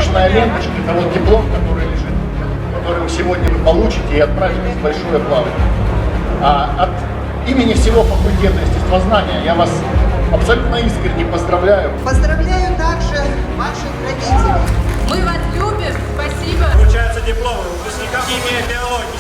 Красная ленточка – это вот диплом, который лежит, который вы сегодня вы получите и отправитесь в большое плавание. А от имени всего факультета естествознания я вас абсолютно искренне поздравляю. Поздравляю также ваших родителей. Мы вас любим. Спасибо. Вручаются дипломы выпускникам химии и биологии.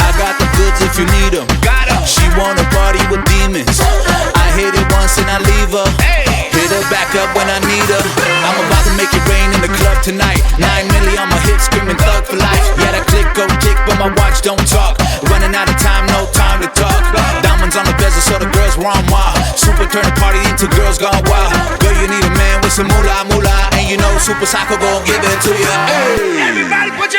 I got the goods if you need 'em. She wanna party with demons. I hit it once and I leave her. Hit her back up when I need her. I'm about to make it rain in the club tonight. Nine milli on my hips, screaming thug for life. Yeah, that click go tick, but my watch don't talk. Running out of time, no time to talk. Diamonds on the bezel, so the girls run wild. Super turn the party into girls gone wild. Girl, you need a man with some moolah moolah, and you know Super Psycho gon' give it to you. Hey. Everybody put your hands.